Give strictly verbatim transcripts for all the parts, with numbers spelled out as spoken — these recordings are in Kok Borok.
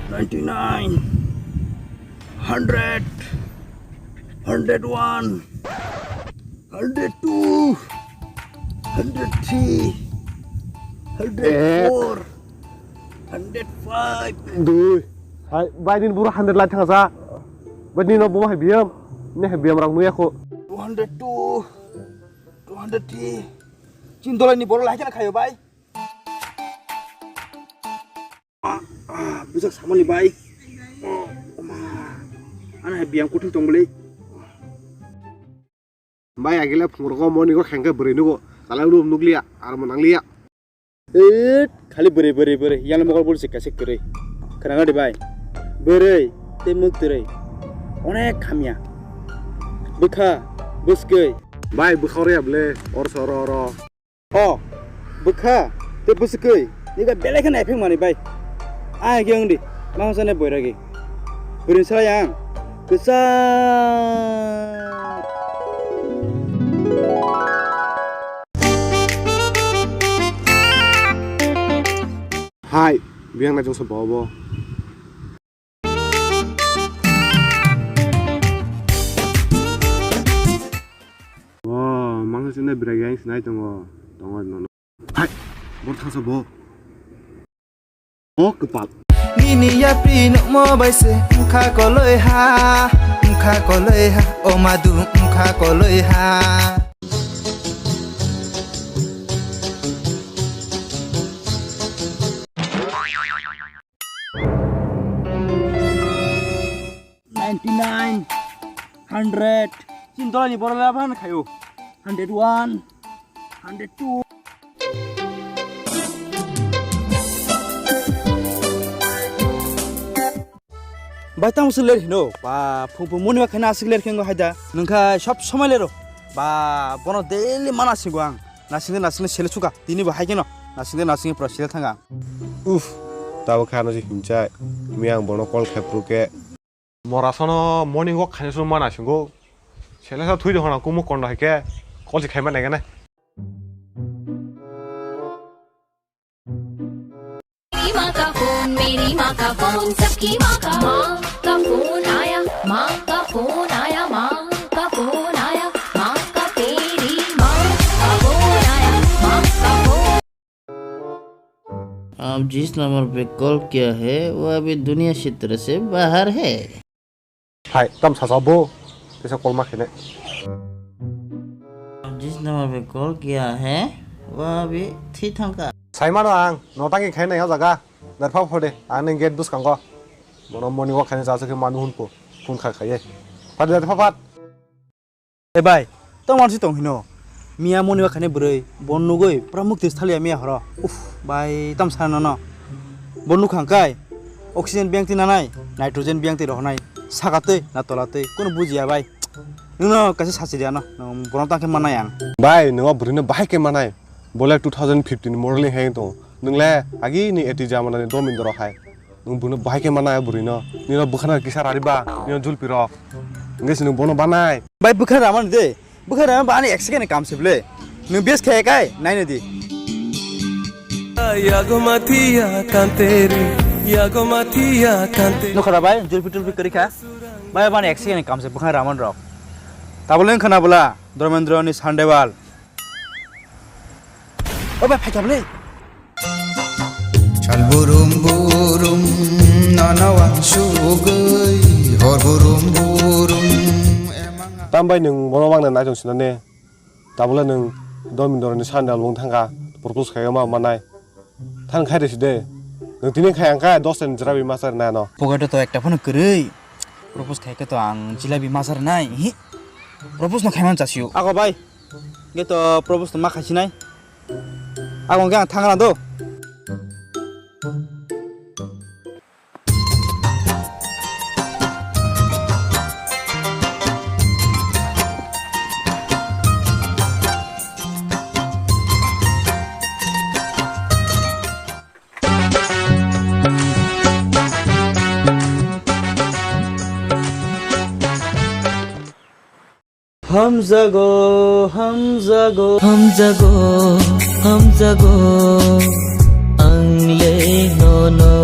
Ninety-nine, hundred, hundred one, hundred two, hundred three, hundred four, hundred five. Dui. Hai, bai nini buro hundred lai thangsa. Bai nini no buma hai biyam. Ne hai biyam rok nuya kho. Two hundred two, two hundred three. Chin dolai ni boro lai kana khayo bai. Ah, ah, bwsak samani bai. Oh, ma. Ana hai biyam kuthung tong bwlai. Bai, agila phungrogo morning walk khankhe bwrwi nugo. Chalai ulo nukliya, aro mo nangliya. It, khali bwrwi, bwrwi, bwrwi. Yang mokol bul sikka sik kwrwi. Khwnana di bai. Bwrwi, tei mwk twrwi. Onek hamya. Bwkha, bwskwi. Bai, bwkha oro ya bwle, oro so, oro, oro. O, bwkha tei bwswkwi, nini belai kheno epheng manwi bai. Ang khe wng di, ma hwnsa nai boiragi. Bwrwini salai ang kwchang. Hai, biyang nai jongsa bo bo. O, mangsa sini bwrwi yang sinai tongo, tongo nono. Hai, bor thangsa bo. O kwpal. Nini yapri nukmo bai se wngkha koloi ha, wngkha koloi ha, o madu wngkha koloi ha. Ninety-nine, hundred. Chin dolani borok le aphan khayo. Hundred one, hundred two. Bai tamo se ler hino. Ba, phung phung moni ba khaina asik ler khengo haida. Nungkha sob somoi lero. Ba, bono daily mana singo ang. Nasingde nasingde sele suka. Tini bo hai kheno. Nasingde nasingde pura sele thanga. Uff, tabo kha ano se himchai. Miyang bono call khaipru khe. Mora sono morning walk khaina suru mana singo. Sele sa thui de hona kumu kondo hai khe. Call se khaima nai gane. मेरी माँ का फोन, मेरी माँ का फोन, सबकी माँ का, माँ का फोन आया, माँ का फोन आया, माँ का फोन आया, माँ का तेरी माँ का फोन आया, माँ का फोन। आप जिस नंबर पे कॉल किया है, वो अभी दुनिया क्षेत्र से बाहर है। Hai, tam sasa bo, tesa call ma khainai. जिस नंबर पे कॉल किया है, वो अभी थी thangka. Saimano ang, no tangki khainai o jaga. Darpha phode, ang ni gate bwskango. Bono morning walk khainai jaga khe manu hunpo, phone kha khaiye. Phade darpha phat. E bai, tong wansi tong hino. Miya moni ba khani bwrwi, bon nugwi, pura mukti sthalia miya horo. Uff, bai, tam sana no. Bon nukhang kai, oxygen biyang ti nanai, nitrogen biyang ti rohonai, saka twi, na tola twi, kono bujiya bai. Nwngno kaisa sachi dia no, nwng bono tang khe manai ang. Bai, nwngo bwrwino bahai khe manai. Bole two thousand fifteen modeling hai tong. Nwngle agi ni eti jamana ni domindoro hai. Nwng buno bahai khe manai bwrwi no. Nino bwkhana kisa rari ba, nino julpi rok. Nge sini bono banai. Bai bwkhana ramani de. Bwkhana rama ba ani ek second ni kam se ble. Nwng bes khe kai, nai nai di. Yago mathia tanteri, yago mathia tanteri. Nukha da bai, julpi tulpi kwrwi kha. Bai bani ek second ni kam se bwkhana ramani rok. Tabole wng khana bwla, Dharmendra ni Sandewal. O bai, phaikha bwle. Sal burum burum, nono wansugwi, hor burum burum, emang. Tam bai nwng bono mangna nai tong sinane. Tabole nwng Domindorni Sandal wng thangkha, propose khaima manai. Thang khai resi de. Nwng tini khai ang kha dos ni jrabi masar nai no. Pocket to ekta phano kwrwi. Propose khai khe to ang jilabi masar nai. Hi. Propose no khai man chasio. Ako bai. Ge to propose to ma khai sinai. Ako ge ang thang ran do. Hamjago, hamjago, hamjago, hamjago, ang le nono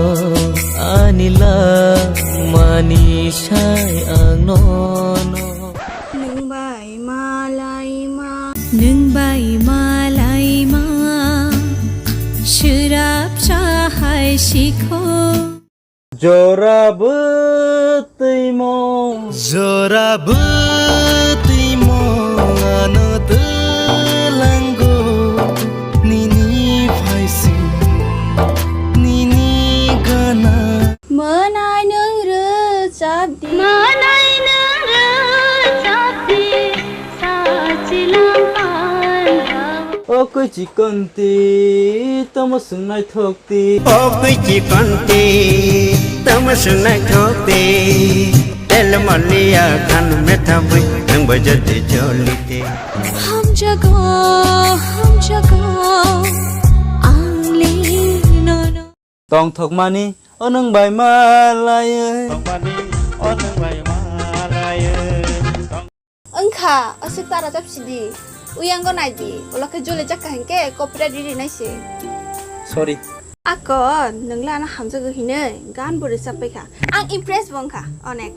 ani Langmani sai ang nono. Nwng bai malaima. Nwng bai malaima. Swrapsa hai sikho. Jora bwtwimo. Jora bwtwimo ano twlango. Nini phaising, nini gana. Mwnai nwng rwchap di. Mwnai nwng rwchap di. Sachilam panda. O kwi chikonti, tamo swng naithok ti. O kwi chikonti, tamo swng naithok ti. Tel maliya khan methabwi, nwng bo jodi jolite. Hamjago, hamjago, ang le nono. Tongthokmani, o nwng bai malaiwi. Tongmani, o nwng bai malaiwi. Wngkha, aswk ta rajab sidi. Uyango naidi, ulo khe jole jak kaham khe copyright riri nai se. Sorry. Ako, nwng le ano hamjago hinwi gan bo rwchap paikha. Ang impress bo wngkha, onek.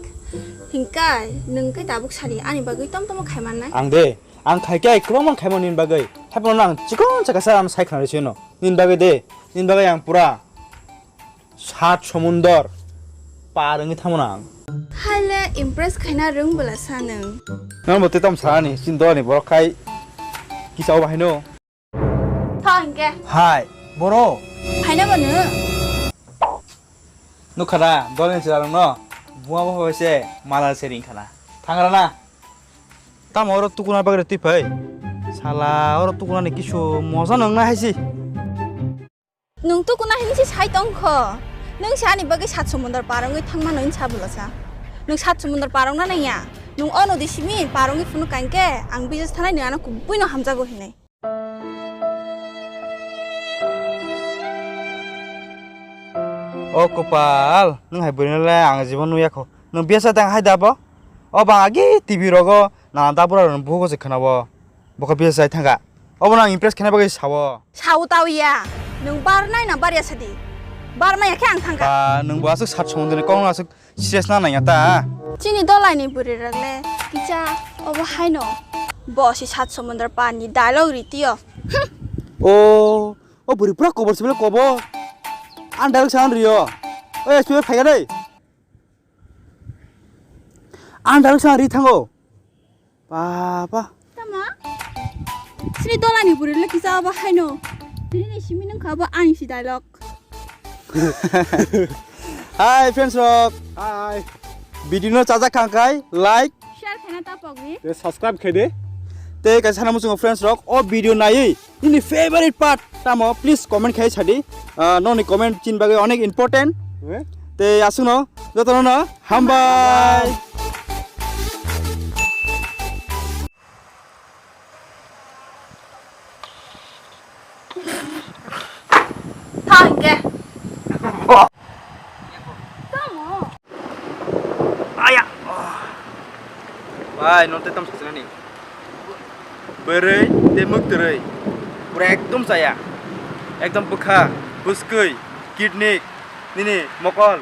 Hinkai, nwng khe tabuk sadi, ani bagwi tom tomo khai mannai. Ang de, ang khai khe kwbangma khai mano nini bagwi. Haiphano ang chikon chakasa ano sai khna rw sino. Nini bagwi de, nini bagwi ang pura sat somundor par wngwi thangmano ang. Haile impress khaina rwng bwla sa nwng. Nang bo tei tamo sa ani, chini dol ni borok khai kisa o bahai no. Tho hinkhe. Hai, boro. Phaina bo nwng. Nukha da, dol ni chwla rok no. Buma bo hai se mala se ring khana. Thangra na. Tamo oro tukuna bagre twi phai. Sala oro tukuna ni kisu moja nang na hai si. Nwng tukuna hinwi se sai tong kho. Nwng se ani bagwi sat somundor par wngwi thangmano hinwi sa bwla sa. Nwng sat somundor par wngna nangya. Nwng o nodi simi par wngwi phunuk kankhe ang bijak thanai nwng ano kubui no hamjago hinwi. O kopal, nwng hai bwrwi no le ang jibon nukya kho. Nwng biya sa tang hai da bo? O bang agi T V rogo nana da bura rok bugo se khna bo. Bokha biya sai thangka. Obo nang impress khna bagwi sao. Sao tao ya. Nwng bar nai na bar ya sadi. Bar maya khe ang thangka. Ba, nwng bo aswk sat somundor ni kok no aswk serious na nangya ta. Chini dolai ni bwrwi rok le kisa obo haino. Bo si sat somundor par ni dialogue ri tio. O, o bwrwi pura kobor sibole kobo. An dialogue sa an rio. Oi, S P F phaikha dei. Ang dalok sa ri thango. Papa. Tama? Sini tolani buri le kisa ba haino. Tini ni simi nang kha ba ang si dialogue. Hi friends rok. Hi. Video no chajak khangkai like. Share khana ta pokni. Te subscribe khe de. Te kaisa sana muchungo friends rok o video naiwi. Nini favorite part tamo? Please comment khai sadi. Ah, noni comment chini bagwi onek important. Eh? Te aswkno jotono no hambai. Tha hinkhe. Tamo? Aya. Bai, no te tam sasana ni. Bwrwi te mwktwrwi. Pura ekdom chaya. Ekdom bwkha, bwskwi, kidney, nini mokol.